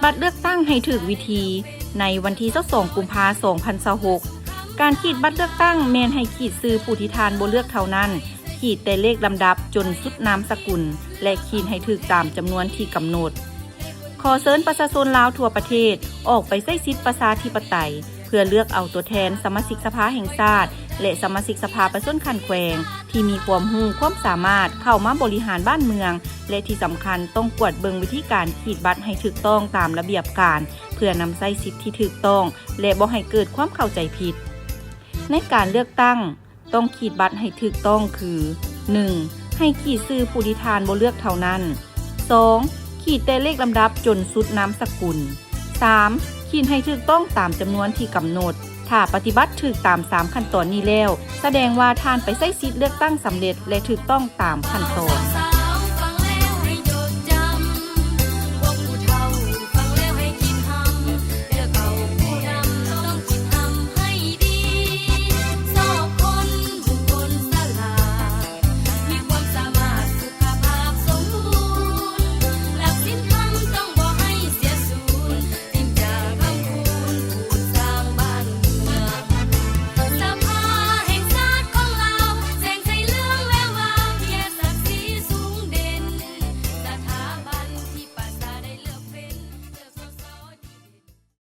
ບັດເລືອກຕັ້ງໃຫ້ຖືກວິທີ ໃນວັນທີຊາວສອງ ກຸມພາ ສອງພັນຊາວຫົກ ການຂີດບັດເລືອກຕັ້ງແມ່ນໃຫ້ຂີດຊື່ຜູ້ທີ່ທ່ານບໍ່ເລືອກເທົ່ານັ້ນ, ຂີດແຕ່ເລກລຳດັບຈົນສຸດນາມສະກຸນ ແລະ ຂີດໃຫ້ຖືກຕາມຈຳນວນທີ່ກຳນົດ. ຂໍເຊີນປະຊາຊົນລາວທົ່ວປະເທດອອກໄປໃຊ້ສິດປະຊາທິປະໄຕ ເພື່ອເລືອກເອົາຕົວແທນສະມາຊິກສະພາແຫ່ງຊາດ ແລະ ສະມາຊິກສະພາປະຊາຊົນຂັ້ນແຂວງ ທີ່ມີຄວາມຮູ້ຄວາມສາມາດເຂົ້າມາບໍລິຫານບ້ານເມືອງ ແລະ ທີ່ສຳຄັນຕ້ອງກວດເບິ່ງວິທີການຂີດບັດໃຫ້ຖືກຕ້ອງຕາມລະບຽບການ ເພື່ອນຳໃຊ້ສິດທີ່ຖືກຕ້ອງ ແລະ ບໍ່ໃຫ້ເກີດຄວາມເຂົ້າໃຈຜິດ. ໃນການເລືອກຕັ້ງ ຕ້ອງຂີດບັດໃຫ້ຖືກຕ້ອງຄື ໜຶ່ງ ໃຫ້ຂີດຊື່ຜູ້ທີ່ທ່ານບໍ່ເລືອກເທົ່ານັ້ນ. ສອງ ຂີດແຕ່ເລກລຳດັບຈົນສຸດນາມສະກຸນ. ສາມ ຂີດໃຫ້ຖືກຕ້ອງຕາມຈຳນວນທີ່ກຳນົດ. ຖ້າປະຕິບັດຖືກຕາມສາມຂັ້ນຕອນນີ້ແລ້ວ, ສະແດງວ່າທ່ານໄປໃຊ້ສິດເລືອກຕັ້ງສຳເລັດ ແລະ ຖືກຕ້ອງຕາມຂັ້ນຕອນ.